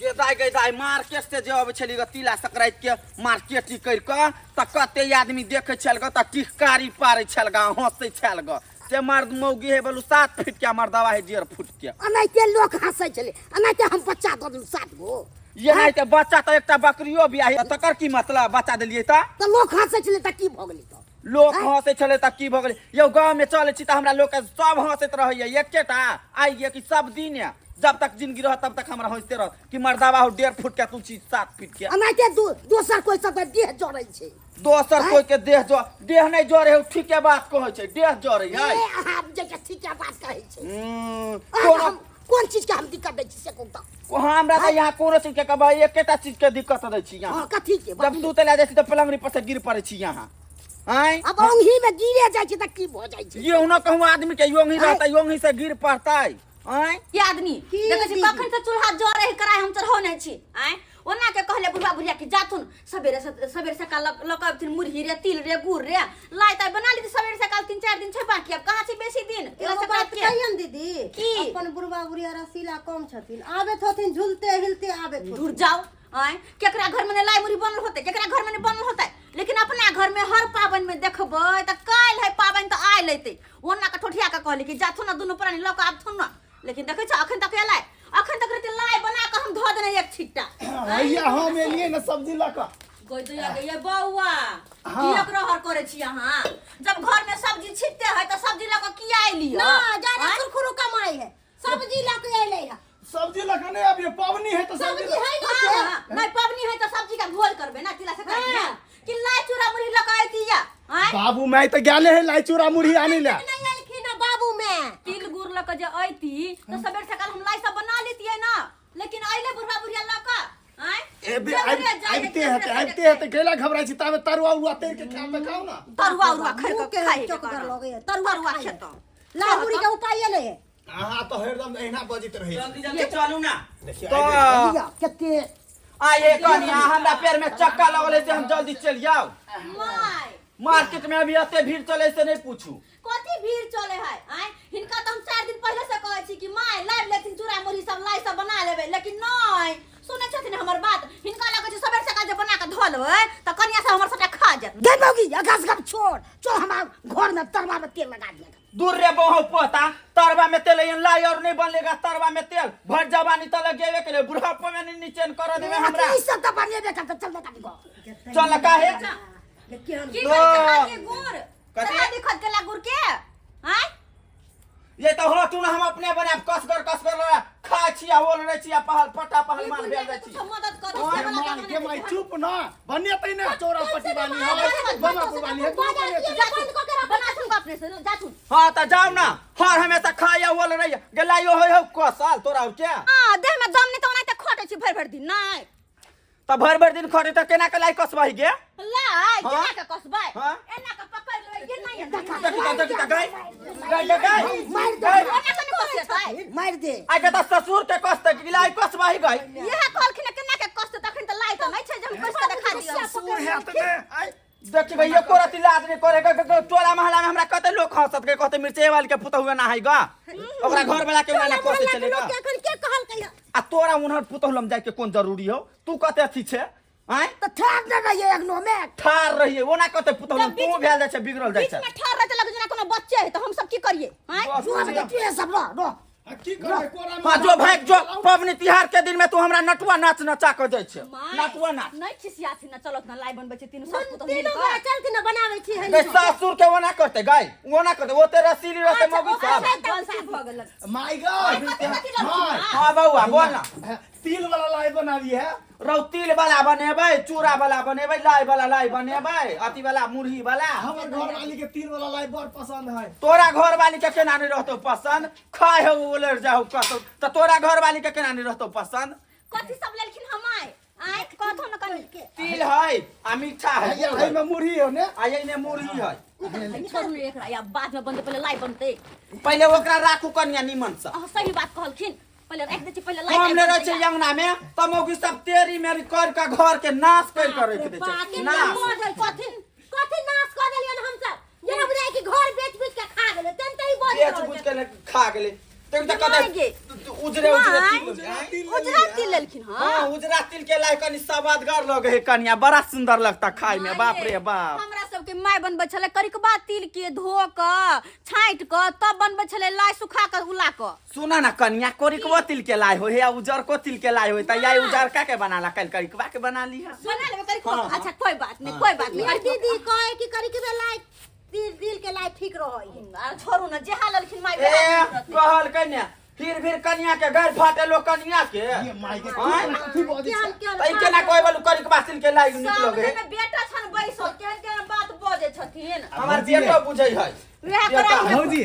गे दाइ गे दाइ, मार्केट से जे अबै छली ग तिला संक्रांति के मार्केटिंग करि कऽ, तऽ कते आदमी देखै छल ग, तऽ टिहकारी पारै छल ग, हंसै छल ग। से मर्द मौगी हे बोलू 7 फीट के, मर्दवा है 1.5 फुट के। एनाहिते लोक हंसै छलै, एनाहिते हम बच्चा दऽ देलहुँ 7 गो। ये नहीं तऽ बच्चा तऽ एकटा बकरियो बियाही, तकर की मतलब बच्चा देलियै तऽ? तऽ लोक हंसै छलै तऽ की भऽ गेलै? तऽ लोक हंसै छलै तऽ की भऽ गेलै? यौ गाँव में चलै छी तऽ हमरा लोक सब हंसैत रहैया, एकेटा आइ ये कि सब दिन ये, जब तक जिंदगी रहत तब तक हमरा हंसते रहत कि मर्दावा हो 1.5 फुट के, तू छी 7 फीट के। एनाहिते दोसर कोइ सब देह जरै छै। दोसर कोई के देह जो देह नहीं जरे है, ठीके बात कहै छै, देह जरे है। ए, अहाँ जे के ठीके बात कहै छै। अहाँ कोनो हम कोन चीज के हम दिक्कत दै छी से कहू तऽ? हमरा तऽ यहाँ कोनो चीज के कहबै, एकेटा चीज के दिक्कत दै छी यहाँ। हाँ, कथी के? जब सुतै लए जाइ छी तऽ पलंगड़ी पर से गिर पड़ै छी यहाँ। आँय? अब ओंघी में गिरे जाइ छै तऽ की भऽ जाइ छै? ये हुना कहूँ आदमी के योंगी रहतै, योंगी से गिर पड़तै। आँय? के आदमी की देखै छी दीदी? कखन से चूल्हा जरे है, कराय हम चढ़ौने छी। आँय, ओना के कहले बुढ़वा बुढ़िया कि जाथुन सबेरे सबेरे सकाल लऽ कऽ अबथिन मुरही रे, तिल रे, गुड़ रे, लाइ ताइ बना लीती सबेरे सकाल। 3-4 दिन छै बाकी, अब कहाँ छै बेसी दिन तिला एगो बात संक्रांति के। कहियन दीदी? की? अपन बुढ़वा बुढ़िया रसीला कम छथिन, आबैत होथिन झुलते हिलते आबैत होथिन। दूर जाओ। आँय, केकरा घर में ने लाई मुरही बनल होतै, केकरा घर में ने बनल होतै, लेकिन अपना घर में हर पाबनि में देखबै तऽ काल्हि है पाबनि तऽ आइ लेतै। ओना के ठोठिया के कहली कि जाथुन ना दुनू प्राणी लऽ कऽ आबथुन ना, लेकिन देखै छ अखन तक एलै, अखन तक रहते लाई बना कऽ हम धऽ देने एक छिट्टा। भैया हम एलियै ने सब्जी लऽ कऽ। गई दैया गई बौआ। हाँ। कियक रहर करै छी अहाँ? जब घर में सब्जी छिटते है तऽ सब्जी लऽ कऽ किया एलियै? ना जाने सुरखुरु कमाई है, सब्जी लऽ के एलै है। सब्जी लऽ कऽ नहि अबियै, पबनी है तऽ सब्जी सब्जी है ना से? हाँ, नहीं पबनी है तो सब्जी का घोल करबे ना तिला संक्रांति हाँ। में। कि लाई चूड़ा मुरही लऽ कऽ अयती या? आँय? बाबू माय तऽ गेले है लाई चूड़ा मुरही आनै लए। नहीं एलखिन है बाबू में। तिल गुड़ लऽ कऽ जे अयती तऽ सबेर सकाल हम लाई सब बना लेतियै ना, लेकिन अयले बुढ़वा बुढ़िया लऽ कऽ। आँय? एबे जबरे जाय है, आबिते जबरे हेतै, जाय आबिते हेतै, कैला घबराइ छी? ताबे तरुआ उरुआ तैर के खायब तऽ खाउ ना। तरुआ उरुआ खाइ मुँह कऽ के खाइ के चौकगर करब। लगैए, तरुआ तरुआ खाइ। खेतौ। लाई मुरही के उपाये नहीं है। अहाँ तऽ हरदम एहिना बजैत रहै छी। जल्दी जल्दी चलू ना। देखियौ, तऽ आबि लिअ, कते आइए कनिया, हमरा पैर में चक्का लगल है से हम जल्दी चलि जाओ। माय मार्केट में अभी एते भीड़ चले से नहीं पूछू। कथी भीड़ चले है? आँय, हिनका तऽ हम 4 दिन पहिले से कहै छी कि my लाबि लेथिन चूड़ा मुरही सब, लाई सब बना लेबै, लेकिन नहि सुनै छथिन हमर बात। हिनका लगै छै सबेर सकाल जे बना कऽ धऽ लेबै तऽ कनिया सब हमर सबटा खा जायत। गै मौगी, अगास गप छोड़, चल हमरा घर में तरवा में तेल लगा दिया। दूर रे बहु पोता, तरवा में तेल एहन लाई और नहीं बनेगा। तरवा में तेल भर जवानी त लगेबे केले, बुढ़ापा में नहीं नीचे कर देबे हमरा। ई सब त बनेबे करतै, चल लगा दिगो। चल काहे? की करै छै हाथी गुड़? कथी? चढ़ा दी खद केला गुड़ के। आँय? ये तो हो तू ना हम अपने बनाब, कसगर कसगर लगा खाय छी आ ओल रहै छी आ पहल पटा पहलमान भेल जाइ छी। कुछो मदद कर गेल। से वाला माय काम के नहि माय छै। चुप ना, बनेतै ने चौरा पट्टी वाली है, बमापुर वाली है, दुनू बनेतै। जाथुन बनाथुन अपने से जाथुन। हाँ त जाओ ना, हर हमेशा खाय आ ओल रहै गेलायो होय हो कसल तोरा और क्या? हाँ, देह में दम नहीं त ओनाहिते खटै छी भरि भरि दिन। नहि त भरि भरि दिन खटे त केना के लाई कसबही गे? लाई हाँ? केना के कसबै? हाँ? एना के पकड़ लेबै ये नहीं। देखी त, देखी त, गई गई गई गई मार दे। गई। ओना के नहीं कसेतै। मार दे। आइ के त ससुर के कसते कि लाई कसबही गई? इएह कहलखिन केना के कसतै, तखन त लाई त नहि छै जे हम कस के देखा दिअ। ससुर हैत ने आइ। देखी भैया एको रति लाज नहीं करे ग, टोला मोहल्ला में हमरा कते लोग हंसत के कहते मिर्चे वाली के पुतहु ना है ग, ओकरा घर वाला के ना टोला कसे मोहल्ला चले के ग। लोग के एखन के कहलकै हँ? आ तोरा उन्हर पुतहु लम जाय के कोन जरूरी हो? तू कते अथी छै? आँय? तऽ ठाढ़ नहि रहियै अगनो में। ठार रहिए ओना कते पुतहु लम जब बीच तू भेल जाइ छै, बिगड़ल जाइ बीच छै। में ठाढ़ रहते लगे जेना कोनो बच्चे है, तऽ हम सब की करिए? आँय? बस जो बुझिया। बेटी है सब रह रह। आ की करबै कोरा में? हाँ जो भाई जो, पबनी तिहार के दिन में तू हमरा नटुआ नाच नचा के जाइ छै। My, नटुआ नाच। नहि खिसियाथिन ना, चलत ना लाई बनबै छै तीनू सास पुतहु तीनू मिल गोरा कऽ। चलथिन ना, बनाबै छी हन। गई ससुर के ओना करते गई, ओना करते ओते रसीली रहते मौगी सब। अच्छा, गलती भऽ गेल। माय गो कथी कथी लड़की? माय। हाँ बौआ बोल ना। तिल वाला लाई बनाबी है। रौ तिल वाला बनेबै, चूड़ा वाला बनेबै, लाई वाला लाई बनेबै, अथी वाला मुरही वाला। हमर घर वाली के तिल वाला लाई बड़ पसंद है। तोरा घर वाली के केना नहीं रहतौ पसंद? खाय हो उलर जाओ कतौ त तोरा घर वाली के केना नहीं रहतौ पसंद? कथी सब लेलखिन हम आय? आय कहथो न कनी। तिल है आ मीठा है। हैया है में मुरही हो ने। आ एने मुरही है। छोड़ू ने एकरा, या बाद में बनतै, पहिले लाई बनतै। पहिले ओकरा राखू कनिया निमन से। अहाँ सही बात कहलखिन, पहिले राखि दै छी, पहिले लाई। हम ले रहै छै अंगना में त मौगी सब तेरी मेरी कर के घर के नाश कर के रख दे छै। नाश कथी कथी नाश कऽ देलियन हमसब? जेना बुझाइ कि घर बेच बेच के खा गेलै तेन तही बज बेच बुझ के खा गेलै। देख त माय गे। कते उजरे उजरे माय, तिल उजरा तिल लेलखिन हाँ हाँ उजरा तिल के लाई कनी सवादगर लगे है कनिया बड़ा सुंदर लगता खाए में बाप रे बाप। हमरा सबके माय बनबै छलै करिकबा तिल के धो कऽ छाँटि कऽ तब बनबै छलै लाइ सुखा कऽ उला कऽ। सुना ना कनिया, कोरिकबो तिल के लाई हो या उजरको तिल के लाई हो, त या उजरका के बनाला कल करिकबा के बना लिहा। बना लेबै करिकबा। हाँ, हाँ। अच्छा कोई बात नहीं, कोई बात नहीं। ये दीदी कहे कि करिकबे लाई तिल तिल के लाई ठीक रहै है। आ, छोड़ू ना जेहा ललखिन माय ए वएह ठीक रहतै। कहल कन्या फिर फिर कनिया के घर फाटे लो कनिया के। ये माय के हाँ? की बजै केहन छै? केहन त ई केना कहै बालू करिकबा तिल के लाई निक लगे सामने में बेटा छन बैसल केहन केहन बात बजै छथिन। हमर बेटो बुझै है। वएह बेटा करा है। भौजी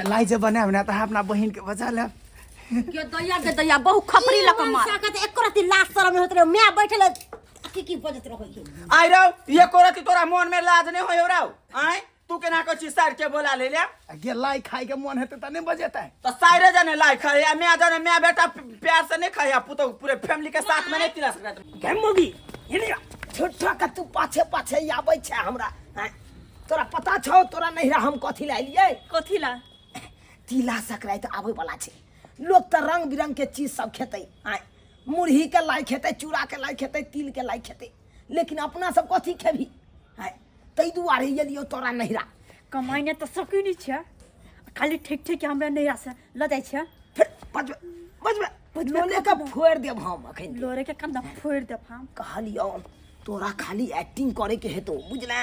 लाई जे बनाएब ने तऽ अपना बहिन के बजा लेब। के दैया के दैया बहु खपरी लक मार। मनसा के तऽ एको रत्ती लाज शरम नहि होइत रहै, माय बैठल है, की की बजैत रहै है। आइ रौ ये कोरती तोरा मन में लाज नहीं होय रौ? आइ तू केना कहै छी सार के बोला ले ले? आ गे लाई खाय के मन हेतै तऽ नहि बजेतै? त सारे जने लाई खाय आ मैं जने मैं बेटा प्यार से नहीं खाय आ पुतो पूरे फैमिली के साथ में नहीं तिला सकत। गे मौगी, हिलिया, छोटा के तू पाछे पाछे आबै छै हमरा। आँय, तोरा पता छौ तोरा नैहरा हम कथी ला एलियै? कथी ला? तिला संक्रांति आबै वाला छै, लोग तऽ रंग बिरंग के चीज सब खेतै। आँय, मुरही के लाई खेतै, चूड़ा के लाई खेतै, तिल के लाई खेतै, लेकिन अपना सब कथी खेबही? आँय, ताहि दुआरे एलियौ तोरा नैहरा। कमाइने तऽ सकै नहि छै, खाली ठेक ठेक के हमरा नैहरा से लऽ जाइ छै। फिर बजबे बजबे लोले के फोड़ि देब हम अखन। लोरे के कंधा फोड़ि देब हम। कहलियौ तोरा खाली एक्टिंग करे के हेतौ, बुझले?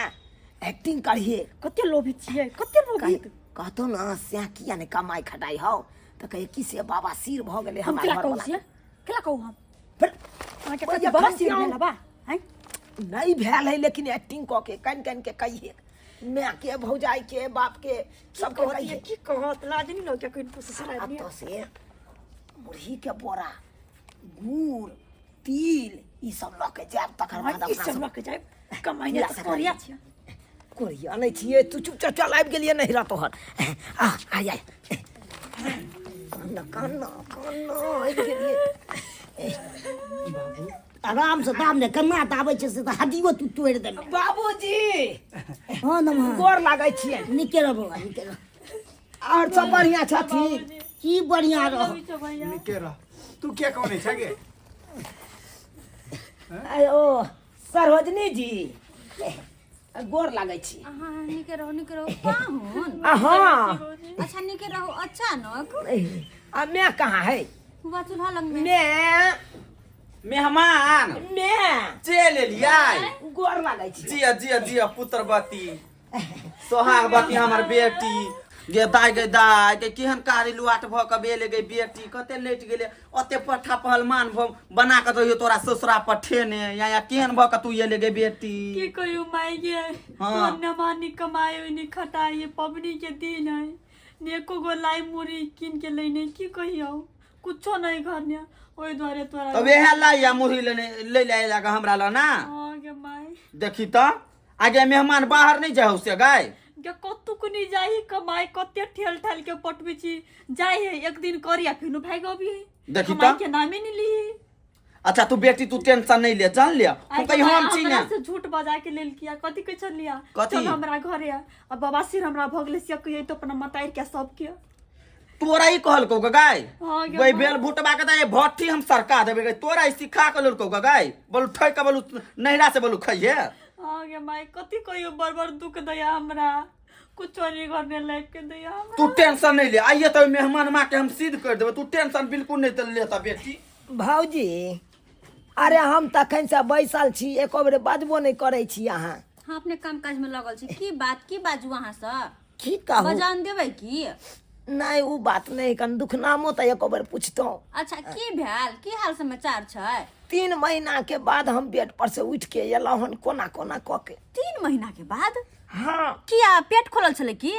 एक्टिंग करिहे। कते लोभी छियै, कते लोभी। कहतौ ने से किया ने कमाइ खटाइ हौ, तऽ कहे कि से बाबा सिर भऽ गेलै हम हमरा केला घर कहू वाला। से? केला कहू हम? फिर अहाँके ओहि कथी जे बाबा सिर फंसियाउ। भेल बा? आँय? नहि भेल है, लेकिन एक्टिंग कऽ के कनि कनि के कहिए माय के, भौजाई के, बाप के, सबके कहत कहिए। की कहत, लाज नहीं लगै किनको ससुर आ आदमी। तो से मुरही के बोरा, गुड़, तिल ई सब लऽ के जायब, तकर बाद ई अपना सब सब लऽ के जायब। कमाइने तिला तऽ संक्रांति। कोरिया छियै। कोरिया नहि छियै, तू चुपचाप चल, आबि गेलियै नहिरा तोहर। आ आय आय, कान कान कान, आबि गेलियै। आराम से दाम ने कमा दाबै छै से तऽ हड्डियो तू तोड़ि देने। बाबूजी। हाँ नमः। गोर लागै छियै। नीके रह बौआ, नीके रह। आओर सब बढ़िया छथिन? की बढ़िया रह। नीके रह। तू के कहने छै गे? आय ओ सरोजनी जी, गोर लागै छी। अहाँ नीके रहू, नीके रहू पाहुन। आ हाँ। अच्छा नीके रहू। अचानक आ मैं कहाँ है? हुआ चूल्हा लग में। मैं मेहमान मैं चल एलियै। गोर लागै छी। जिया जिया जिया पुत्रवती सोहागवती हमर बेटी गे दाइ, गे दाइ गे, केहन कारी लुआट भऽ कऽ बेले गे बेटी, कते लेट गेलै। ओते पट्ठा पहलमान भ बना कऽ दहियो तोरा ससुरा पर ठेने या या केहन भऽ कऽ तू एले गे बेटी? की कहियो माय गे। हाँ। तो नमानी कमाई नि खटाई, पबनी के दिन है, ने एको गो लाई मुरी कीन के लेने, की कहियो, कुछो नहीं घर में, ओहि दुआरे तोरा। तब इएह लाई या मुरही लेने ले ले लगा हमरा लऽ ना। हाँ गे माय। देखी तऽ आगे मेहमान बाहर नहीं जाओ से गाय। गे कतुक नहीं जाही कमाई, कते ठेल ठाल के पटबै छी, जाय है एक दिन करी आ फिर भागि अबी। देखी कमाई तऽ। के नामे नहीं ली। अच्छा तू बेटी तू टेंशन नहीं ले, जान ले हम आइ कही हम छी हमरा ने। से झूठ बजा के लेल किया, कथी कहै छलिया? कथी? चल हमरा घरे आ बाबा सिर हमरा भऽ गेलै से कहियै तो अपना मतारि के सबके। तोरा ई कहलकौ गे गाय? हाँ गे गई माँ। बेल भुटबा के तऽ भट्ठी हम सरका देबै गे। तोरा ई सिखा के लेलकौ गे गाय, बोलू ठोकि के बोलू नैहरा से बोलू खइहे। हाँ गे माय, कथी कहियो, बड़ बड़ दुख दैया हमरा, कुछो नहीं घर में लाइफ के दैया हमरा। तू टेंशन नहीं ले, आइए तो मेहमान माँ के हम सिद्ध कर देबै, तू टेंशन बिल्कुल नहीं ले ता बेटी। भौजी, अरे हम तखन से बैसल छी, एको बेर बजबो नहि करै छी अहाँ। हम अपने काम काज में लगल छी। की बात, की बाजू अहाँ से? की कहू? बजान देबै की? नहि, ओ बात नहि, कन दुखनामो तऽ एको बेर पुछतहुँ। अच्छा की भेल, की हाल समाचार छै? 3 महीना के बाद हम बेड पर से उठि के एलहुँ हन कोना कोना कऽ के। 3 महीना के बाद? हाँ। किया, पेट खोलल छलै की?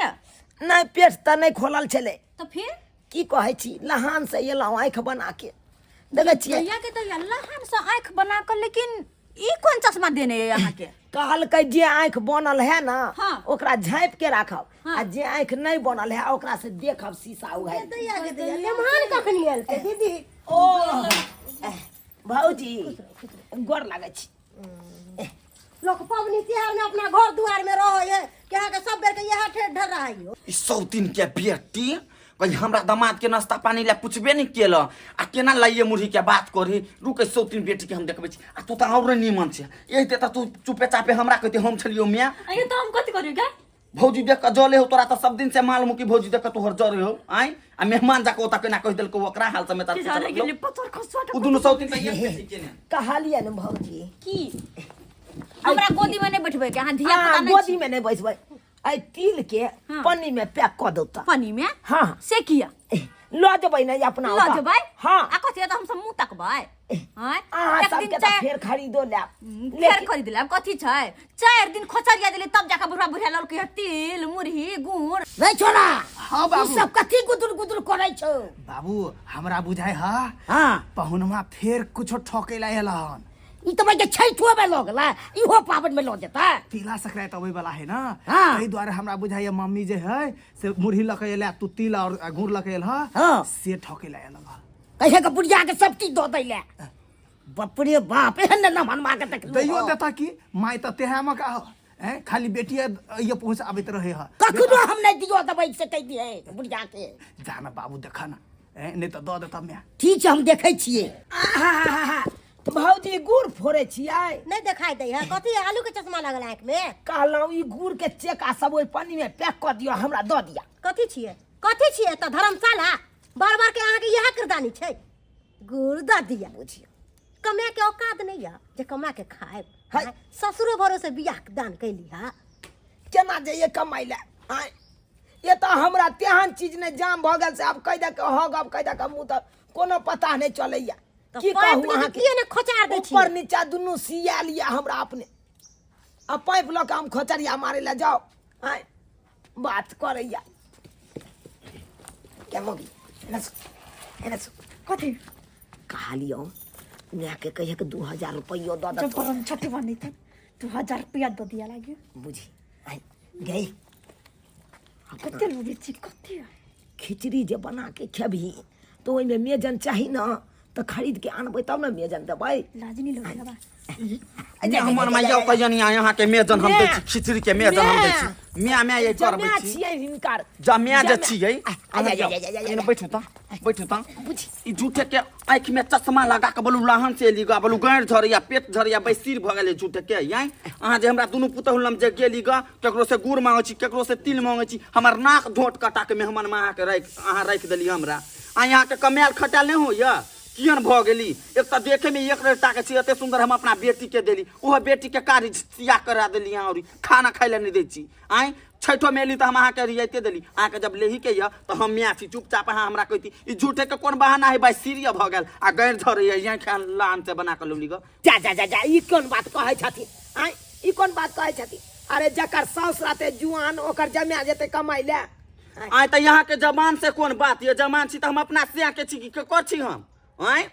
नहि, पेट तऽ नहि खोलल छलै। तऽ फिर? की कहै छी, लहान से एलहुँ आँखि बना के, देखै छियै। दैया के दैया, लहान से आँखि बना कऽ, लेकिन ई कोन चश्मा देने अइ अहाँके? कहलकै जे आँखि बनल है ना, हाँ। ओकरा झाँपि के राखब, हाँ। आ जे आँखि नहि बनल है ओकरा से देखब शीशा उघारि। दैया के दैया, मेहमान कखनी एलकै दीदी? ओ भौजी, गोर लागै छी। लोक पबनी तिहार में अपना घर दुआर में रहे है, के अहाँके सब बेर के इएह ठेठ ढर्रा है। ई सौतीन के बेटी कही हमरा दामाद के नाश्ता पानी ला पूछबे नहीं केल आ केना लाइए मुरही के बात करी। रुक सौतीन बेटी के हम देखबै छी। आ तू तऽ और नीमन छै, एहि ते तऽ तू चुपे चापे हमरा कहते हम छलियो मियाँ। अरे तो हम कथी करियो गे? भौजी देख के जले हो तोरा तऽ सब दिन से मालूम कि भौजी देख के तोहर जरे हो आइ आ मेहमान जाके ओतऽ केना कहि देलकौ ओकरा हाल समाचार की पूछऽ जाने लगलौ। गेली पत्थर खसुआ के उ दुनू सौतीन तऽ एक बेटी के ने। कहलियै ने भौजी की हमरा गोदी में नहीं बैठबै के अहाँ धिया पुता अहाँ नहीं गोदी में नहीं बैसबै, एहि तिल के पन्नी में पैक कऽ दौ तऽ। पानी में? हाँ। से किया? लऽ जेबै ने अपना लऽ ओतऽ। जेबै? हाँ। आ कथी तऽ हम सब मुँह तकबै? आँय? अहाँ एक दिन सबके तऽ फेर खरीदो लेब। फेर खरीद लेब कथी छै? 4 दिन खोचरिया देली तब जाके बुढ़ा बुढ़िया ललकै हँ तिल मुरही गुड़। रे छोरा, हाँ बाबू। ई सब कथी गुदुर गुदुर करै छौ? बाबू हमरा बुझाय हा हाँ। पहुनवा फेर कुछो ठोके ला एला हन। ई तऽ भाई छठो में लऽ गेला, इहो पाबनि में लऽ जेता। तिला संक्रांति अबै वाला है ना, हाँ। ताहि दुआरे हमरा बुझाइया मम्मी जे है से मुरही लऽ के एला, तू तिल और गुड़ लऽ के एल हा, हाँ। से ठोके ला एल हा। कहे के बुढ़िया के सब चीज दऽ दै ले। बाप रे बाप, एहन ने नमहन के देखलहुँ। दैयो देता कि माय तऽ तेहा में का हो, हैं? खाली बेटिया ये पहुँच आबैत रहे हा। कखनो हम नहीं दियो दबै से कहि दिहे बुढ़िया के। जा ना बाबू देखा ना, हैं? नहीं तऽ दऽ देता माय। ठीक छै, हम देखै छियै। आहाहाहा, भौजी गुड़ फोड़ै छियै? नहीं देखाई दै है। कथी आलू के चश्मा लागल आँख में? कहलहुँ ई गुड़ के चेका सब ओहि पन्नी में पैक कऽ दियौ, हमरा दऽ दिअ। कथी छियै? कथी छियै एतऽ धर्मशाला? बार बार के अहाँके इएह किरदानी छै। गुड़ दऽ दिअ। बुझियौ कमा के औकात नहीं यऽ जे कमा के खायब। है। ससुरो भरोसे बियाह के दान कैली हा। केना जइए कमाइ लए? आँय, ये तऽ हमरा तेहन चीज नहि जाम भऽ गेल से आब कहि दऽ के हग, आब कहि दऽ के मुँह तऽ कोनो पता नहि चलैया। तऽ की पाइप कहू लऽ के अहाँके? किए ने खोचार दै छियै? ऊपर नीचा दुनू सियाल यऽ हमरा अपने। आ पाइप लऽ के हम खोचरिया मारै लए जाउ। आँय, बात करैया। के मगी, एने सु, एने सु। कथी? कहलियौ मायके कहिए के 2000 रुपैयो दऽ देतौ। जबरन छठी बनी थन 2000 रुपया दऽ दिया लागी। बुझी आइ गई। कते लुबी छी कते? खिचड़ी जे बना के खेबही तऽ ओहिमे मेजन चाही न, तऽ खरीद के आनबै तब ने मेजन देबै। लाज नहीं लगे बा। हमर माइया कहियन यहाँ के मेजन हम दै छी, खिचड़ी के मेजन हम दै छी। म्या म्या ये करबै जम्या छी। छियै हिनकर। जम्या जे जम्या। छियै। आ, आ, जा, जा, जा, जा, जा, एने बैठू तऽ, बैठू तऽ। बुझी। ई झूठे के आँखि में चश्मा लगा के बोलू लाहन से एली गा, बोलू गाँड़ झरैया पेट झरैया बैसीर भऽ गेलै झूठे के। याई अहाँ जे हमरा दुनू पुतहु लम जे गेली गा, केकरो से गुड़ मांगै छी, केकरो से तिल मांगै छी, हमर नाक ढोट कटा के मेहमान में अहाँके राखि, अहाँ राखि देली हमरा। आ यहाँ के कमायल खटायल नहि होइया? केहन भऽ गेली? एक तऽ देखे में एक रेटा के छी, एते सुंदर हम अपना बेटी के देली, ओहो बेटी के कार्य सिया करा देली अहाँ, और खाना खाइ लए नहि दै छी। आँय छठो में एली तऽ हम अहाँके रियायते देली। अहाँके जब लेही के यऽ तऽ हम माय छी, चुपचाप अहाँ हमरा कहती। ई झूठे के कोन बहाना है भाई? सीरिय भऽ गेल आ गैर झरैया यहाँ खान लान से बना के लौली ग। जा जा जा जा, ई कोन बात कहै छथिन? आँय ई कोन बात कहै छथिन? अरे जकर साउस रहतै जुआन ओकर जमा जेतै कमाइ लए। आँय तऽ यहाँ के जवान से कोन बात ये? जवान छी तऽ हम अपना सिया के छी कि केकर छी हम? आँय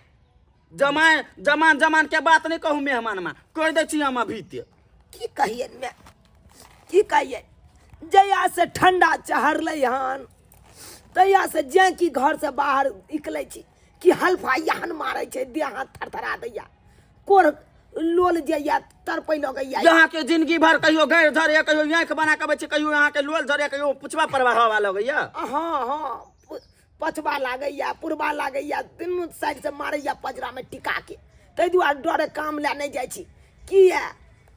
जमाए जमान जमान के बात नहीं कहू मेहमान मा, कहि दै छी हम अभी ते। की कहिए मैं, की कहिए? जहिया से ठंडा चढ़लै हन तहिया से जें कि घर से बाहर निकलै छी कि हल्फा यहन मारै छै, देह हाथ थरथरा दैया, कोर लोल जे या तड़पै लगैया। यहाँ के जिंदगी भर कहियो गैर झरे, कहियो आँखि बना के अबै छै, कहियो यहाँ के लोल झरे, कहियो पुछबा परवा हवा लगैया। हाँ हाँ, पछबा लागैया, पुरबा लागैया, तीनू साइड से मारैया पजरा में टिका के। ताहि दुआरे डरे काम लए नहि जाइ छी। किया?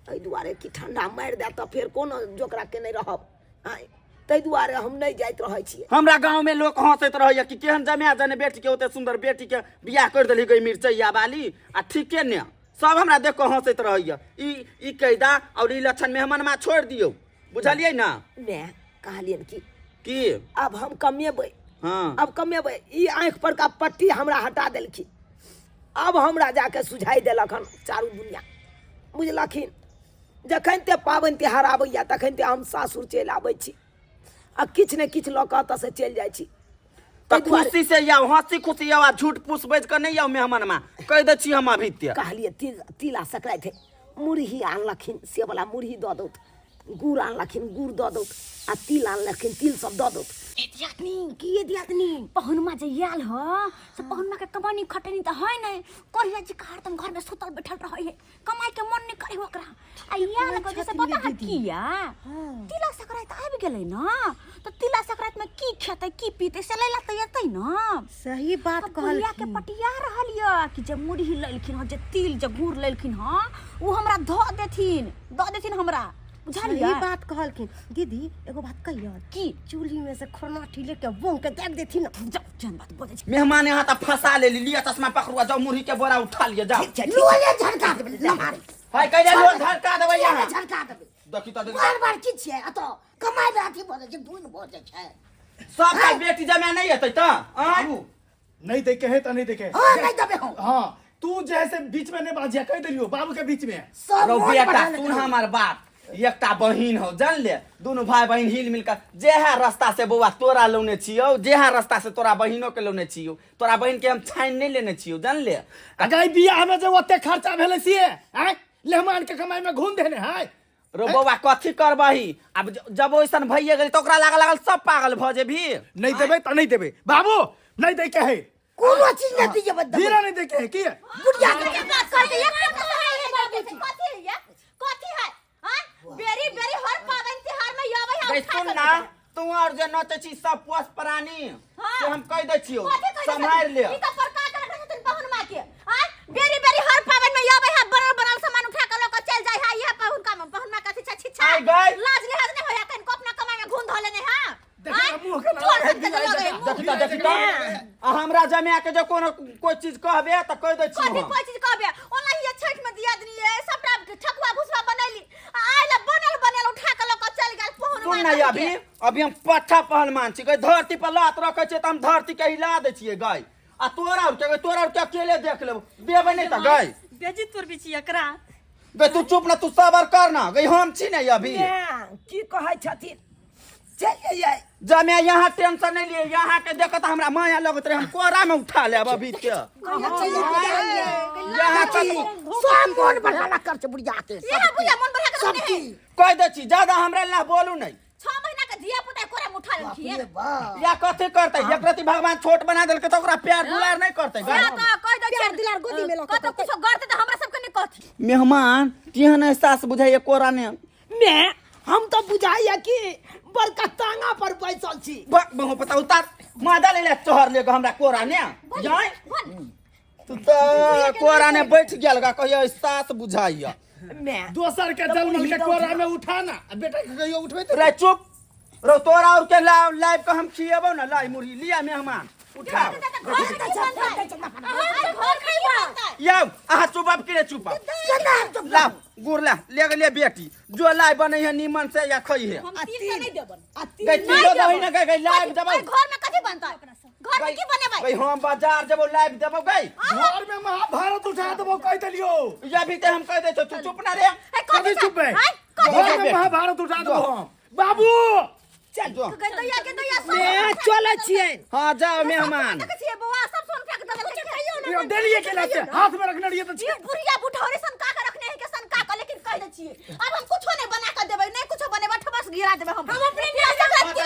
एहि दुआरे कि ठंडा मारि देत तऽ फेर कोनो जोकरा के नहि रहब। आँय, ताहि दुआरे हम नहि जाइत रहै छियै। हमरा गाँव में लोक हंसैत रहैया कि केहन जमाए जने बेटी के, ओते सुंदर बेटी के बियाह कर देली गई मिरचैया वाली, आ ठीके ने सब हमरा देख कऽ हंसैत रहैया। ई कैदा और ई लक्षण मेहमान मा छोड़ि दियौ, बुझलियै ना? मैं कहलियन कि की अब हम कमेबै। हाँ। अब कमेबै। ई आँखि पर का पट्टी हमरा हटा देलखिन, अब हमरा जाके सुझाइ देलक हन चारू दुनिया, बुझलखिन? जखन ते पाबनि तिहार आबैया तखन ते हम सासुर चलि आबै छी आ किछु ने किछु लऽ कऽ ओतऽ से चलि जाइ छी। तऽ खुशी से आउ, हंसी खुशी आउ, आ झूठ फूस बाजि कऽ नहि आउ मेहमान मा, कहि दै छी हम अभी ते। कहलियै तिल तिला सकराति है, मुरही आनलखिन से वाला मुरही दऽ दौथ। गुड़ आनलखिन गुड़ दऽ दौत आ तिल आनलखिन तिल सब दऽ दौत। ए दियादनी, की ये दियादनी? पहुनमा जे आयल ह से पहुनमा के कमानी खटनी तऽ है नहीं, करिया जी का हरदम घर में सुतल बैठल रहे है, कमाई के मन नहीं करे ओकरा। आ आयल के जैसे पता है किया तिला संक्रांति आबि गेलै ना, तऽ तिला संक्रांति में की खेतै की पीतै से लैला तऽ एतै ना। सही बात तऽ बुढ़िया के कहलखिन। पटिया रहल यऽ कि जे मुरही लेलखिन हँ, जे तिल जे गुड़ लेलखिन हँ ओ हमरा धऽ देथिन, दऽ देथिन हमरा, बुझलियै? सही बात कहलखिन। दीदी एगो बात कहियन? की? चूल्ही में से खोरनाठी लेके बोंग के दागि देथिन ना। जाउ, जेहन बात बजै छी। मेहमान यहाँ तऽ फंसा लेली, लिअ चश्मा पकड़ुआ, जाउ मुरही के बोरा उठा लिअ, जाउ। ठीक छै, ठीक। लोले झड़का देबै लमारे। है कहि लोल झड़का देबै यहाँ। झड़का देबै। देखी तऽ देखी। बार बार की छियै एतऽ कमाइ लए अथी भऽ जाइ छै, धुन भऽ जाइ छै। सबटा बेटी जमा नहि हेतै तऽ आँय? बाबू नहीं देखे है तो नहीं देखे। हाँ, नहीं देबे हम। हाँ, तू जैसे बीच में नहीं बाजिया कह दिलियो बाबू के बीच में। सब रौ मोन बेटा, बढ़ा सुन लेलकै। हमार बात, एकटा बहिन हो जान ले, दुनू भाई बहिन हिल मिल कर जेहा रास्ता से बौआ तोरा लौने छियौ, जेहा रास्ता से तोरा बहिनो के लौने छियौ, तोरा बहिन के हम छानि नहीं लेने छियौ, जान ले। अगर बियाह में जे ओते खर्चा भेलै से आँय मेहमान के कमाई में घूम देने है। रो बौआ कथी करबही अब, जब ओइसन भइए गेल तऽ ओकरा लागल लागल सब पागल भऽ जेबही। नहीं देबै तऽ नहीं देबै बाबू, नहीं दै के है कोनो चीज नहीं दीजिए बदल। धीरा नहीं दे के है की बुढ़िया के कथी बात करके ये कथी है ये बाबूजी? कथी है ये? कथी है? हाँ? बेरी बेरी हर पाबनि तिहार में आबै है, गई उठा सुन के ना, लऽ जाय। तू और जे नचै छी सब पोस प्राणी हाँ। से हम कहि दै छियौ, कथी कहि दै सम्हारि ले। छथिन? ई तऽ परका के रखने छथिन पहुन माँ के। आँय? बेरी बेरी हर पाबनि में आबै है, बनल बनल सामान उठा के लऽ के चलि जाइ है। इएह पहुन का पहुन माँ कथी छै छिछा। आइ गई। लाज लिहाज नहि होइए, कनिको अपना कमाई में घून धऽ लेने है। देखी आँय? ना, मुँह के जोर लाल से है, लगे, मुँह देखी तऽ, देखी तऽ, आ हमरा जमा के जे कोनो कोइ चीज कहबे तऽ कहि दै छियौ कथी हम। कोई चीज कहबे? ओना ही छठ में दिया दिनी सबटा ठकुआ भुसवा बनैली, आ आइल बनल बनल उठा के लऽ के चलि गेल पहुन सुन ना, अभी अभी हम पट्ठा पहलवान छी गई, धरती पर लात रखै छियै तऽ हम धरती के हिला दै छियै गई, आ तोरा और के तोरा और के अकेले देख लेबो, देबै नहि तऽ गई। बेजी तोर बिची एकरा। गई तू चुप ना, तू सबर कर ना गई, हम छी ने अभी। माय, की कहै छथिन? चलि जइयै। जमे यहाँ टेंशन नहीं लिए, यहाँ के देखत हमरा माया लगत रहे, हम कोरा में उठा लेब अभी के। यहाँ तक सब मोन बढ़ाला कर छै बुढ़िया के। इएह बुढ़िया मोन बढ़ा के सब रखने है। चीज। कह दै छी ज्यादा हमरा ला बोलू नहीं। 6 महीना के धिया पुता कोरा में उठा लेलखिन। बाप रे बाप। या कथी करतै? एक रति भगवान छोट बना देलकै तऽ ओकरा प्यार दुलार नहीं करतै। सएह तऽ कहि दै प्यार छियनि। दुलार गोदी में लऽ के कतौ करतै। कुछो करतै तऽ हमरा सबके नहि कहथिन। मेहमान केहन एहसास बुझाइए कोरा ने? मैं हम तो बुझाइए कि बड़का तांगा पर बैसल छी। बहु पता उतार मादा ले ले चहर ले हमरा कोरा ने जाय। तू तऽ कोरा ने बैठ गेल गा, कहियो एहसास बुझाइए। मैं दोसर के जलमल के कोरा में उठा ना, आ बेटा के कहियो उठबे तऽ रे चुप रो, तोरा और के लाव लाइव के हम खिएबो ना लाई मुरही। लिया मेहमान उठाओ। यौ अहाँ चुपब कि रे? चुपब लाव गुड़ ला ले गेलियै बेटी, जो लाइ बनै है नीमन से या खइ है। हम तिल तऽ नहि देबन। गई तिलो दही ने गई, गई लाइव देबौ। घर में कथी बनतै? घर में की बनेबै? गई हम बाजार जेबौ, लाइव देबौ गई। घर में महाभारत उठा देबौ कहि देलियौ। या भी ते हम कहि दै छियौ, तू चुप ना रे। कथी चुप है? घर में महाभारत उठा देबौ हम। बाबू चल जो। दैया के दैया सब मैं चलै छियनि। हाँ जाओ मेहमान। देखै छियै बौआ सब सोन फेंक देलकै। यो देलिए के लाते हाथ में रखने रहिए तऽ ये बुढ़िया बुढ़ौरी सन का के रखने है के सन का के, लेकिन कह दै छियै अब हम कुछो नहीं बना के देबै, नहीं कुछो बनेबै, ठबस गिरा देबै हम। हम अपने तिला संक्रांति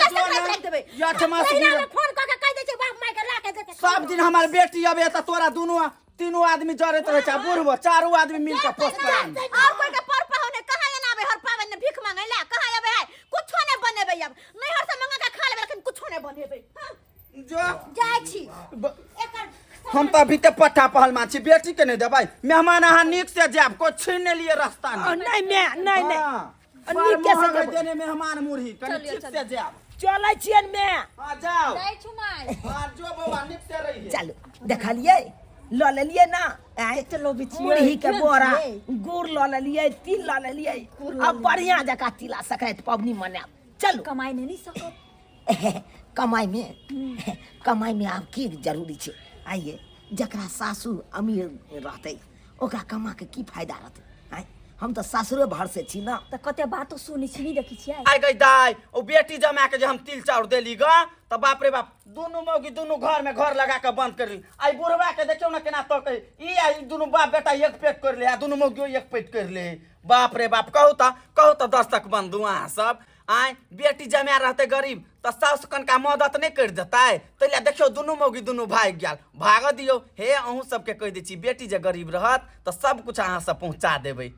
रख देबै। या ठमास महिना गिरा। में फोन कऽ के कहि दै छै बाप माय के ला के देतै। सब दिन हमार बेटी अबे तऽ तोरा दुनू तीनू आदमी जरैत रहै छै, बुढ़बो चारू आदमी मिल के पोस करानी। और कोई के पर पाहुने कहाँ एना आबे हर पाबनि में भीख मांगे ला कहाँ आबे है? कुछो नहीं बनेबै अब, नैहर से मंगा के खा लेबै लेकिन कुछो नहीं बनेबै। हाँ। जो जाइ छी। एकर हम तऽ अभी ते पट्ठा पहलमान छी, बेटी के नहीं देबै। मेहमान अहाँ नीक से जायब, कोई छीन नहीं लिए रास्ता नहीं। नहीं मैं नहीं नहीं। हाँ। नीक से बड़ महग जेबै। देने मेहमान मुरही, कनि ठीक से जायब। चलै छियनि मैं। हाँ जाओ। जाइ छु माय। हाँ जो बौआ नीक से रहिए। चलू देखलियै लऽ लेलियै ना आँय, मुरही के बोरा गुड़ लऽ लेलियै, तिल लऽ लेलियै, अब बढ़िया जकाँ तिला संक्रांति पबनी मनायब। चलू। कमाई नहीं सकब। कमाई में कमाई में आब की जरूरी छै? आइए जकरा सासु अमीर रहतै ओकरा कमा के की फायदा रहतै? आँय, हम तऽ सासुरे भरसे छी ना। तऽ कते बातो सुनै छी, नहीं देखै छियै? आइ गई दाइ, ओ बेटी जमा के जे हम तिल चाउर देली ग तऽ बाप रे बाप दुनू मौगी दुनू घर में घर लगा के बंद कर ली। आई बुढ़वा के देखियौ ना केना तकै ई, आ ई दुनू बाप बेटा एक पेट कर ले आ दुनू मौगियो एक पेट कर ले। बाप रे बाप, कहू तऽ, कहू तऽ दर्शक बंधु अहाँ सब, आय बेटी जमाए रहतै गरीब तऽ साउस कनका मदद नहि करि देतै? ताहि लए देखियौ दुनू मौगी दुनू भागि गेल। भागऽ दियौ। हे, अहूँ सबके कहि दै छी, बेटी जे गरीब रहत तऽ सब कुछ अहाँ सब पहुँचा देबै।